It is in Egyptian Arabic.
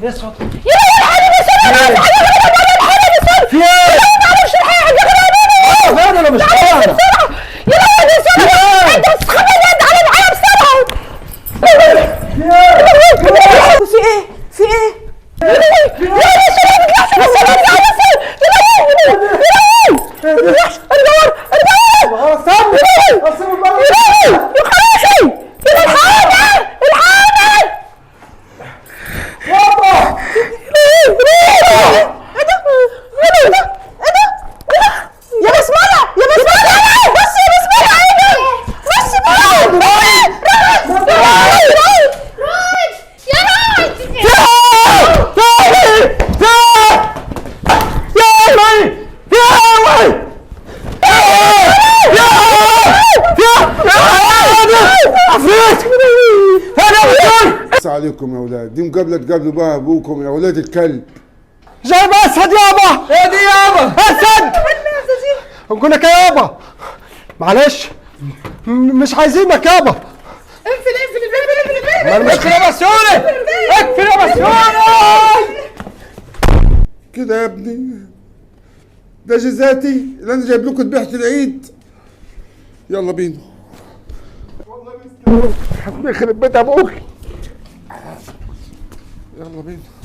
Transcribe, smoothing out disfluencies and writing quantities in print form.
ايه صوت؟ يا الحقني بسرعة، الحقني بسرعة. في ايه؟ ما اعرفش الحقني، فين؟ انا مش فاهم. بسرعة يا لهوي بسرعة، انت بتستخبى، تعالى معايا بسرعة. في ايه؟ في ايه؟ يا لهوي بسرعة، ما تطلعش بسرعة، ارجع بسرعة. يا لهوي يا لهوي، ما تطلعش، ارجع ورا، ارجع ورا. استنى، يا لهوي استنى المرة. يا لهوي يا خراشي، يا الحقني الحقني. يابا. ايه ده؟ ايه ده؟ ايه ده؟ يا بسملة، يا بسملة، بص يا بسملة، ايه ده؟ بص بقى. رائد، يا رائد. بس عليكم يا اولاد، دي مقابله تقابلوا بها ابوكم يا اولاد الكلب. جايب اسد يابا. ايه دي يابا؟ اسد. نقول لك ايه يابا؟ معلش، مش عايزينك يابا. اقفل اقفل الباب، اقفل الباب. ما اقفل يا بسيوني، اقفل يا بسيوني. كده يا ابني، ده جزاتي اللي انا جايب لكم ذبيحة العيد. يلا بينا. والله يخرب بيت ابوك. يلا بينا.